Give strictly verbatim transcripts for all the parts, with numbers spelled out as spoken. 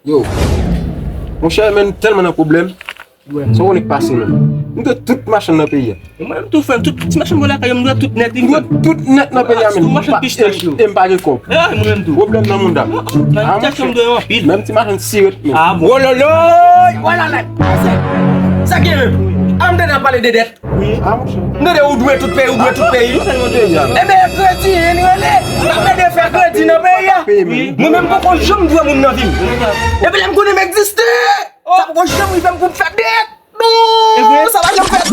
Yo, monchè, men m tèlman nan pwoblèm. Sa w konnen k pase menm? M dwe tout machann nan peyi a. E mwen menm tou, frè m, tout ti machann bò lakay yo, m dwe tout nèt, wi, frè m. M dwe tout nèt nan peyi a, men m pa, e m pa gen kòb. Pwoblèm nan mouda. Ah, monchè, menm ti machann siret menm. Wololoy, walalay. Sa gen menm? A, m tande ap pale de dèt. M tande ou dwe tout peyi, ou dwe tout peyi. Ebyen, kredi, en rele. N ap mande fè kredi nan peyi a. Mwen menm, m poko janm dwe moun nan vi m. Depi lè m konnen m egziste, sa poko janm rive m pou m fè dèt. Non, sa pa janm fèt.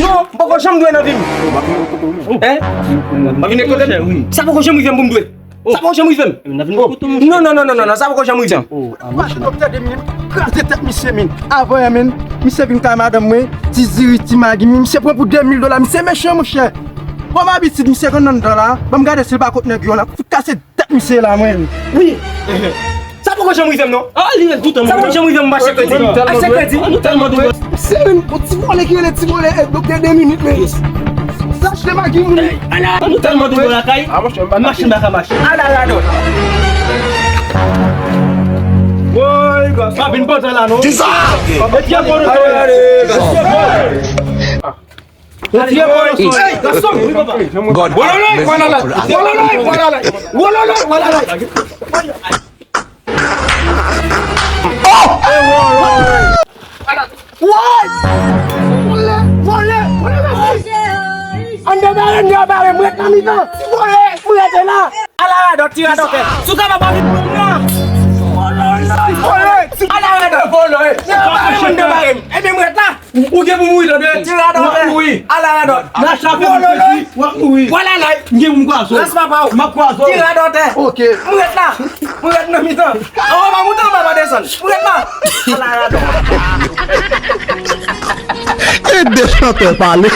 Non, m poko janm dwe nan vi m. Hein? M ap vin kote m. Sa poko janm rive m pou m dwe. Sa poko janm rive m. Non, non, non, non, non, non, sa poko janm rive m. Machin ap tande m, men, kraze tèt misye, men. Avan yè, men, misye vin kay madanm mwen, ti diri, ti magi, men misye pran pou de mil dola, misye mechan, monchè. Bon, m abitid, misye konn anndan la, ban m gade si l pa kot nèg yo la, fout kase tèt misye la, mwen. Wi. Sa poko janm rive m, non. Ah, li ret toutan. Sa poko janm rive m, m achte kredi. Achte kredi. Misye, men, bon, ti vòlè ki rele ti vòlè, e, doktè de minit, men. Sa achte magi, moun. Ala, nou tèlman double lakay. Ah, monchè, m pa mache, m pa ka mache. Ala radòt. Woy, gason. Pa vin pantan la, non. Kisa? Mesye bon, mesye bon. Mesye bon, mesye bon. Gason, wi, papa. God. Wololoy, walalay. Wololoy, walalay. Wololoy, walalay. Woy! Vòlè! Vòlè! Vòlè! Ann debare, ann debare, m ret nan mitan. Ti vòlè, m rete la. Ala radòt, ti radòtè. Si w kapab pa vin pran m nan. Vòlè! Ala radòt, vòlè! Ann debare, ann debare m. Ebyen, m ret la. Ou gen pou mouri, tande? Ti radòtè. W ap mouri. Ala radòt. N a chape nou peti, w ap mouri. Vòlè la. M gen pou m kwaze w. Rès papa w. M ap kwaze w. Ti radòtè. Ok. M ret la. M ret nan mitan. Anwo pa moute, anba pa desann. M ret la. Ala radòt. E de chantè pale.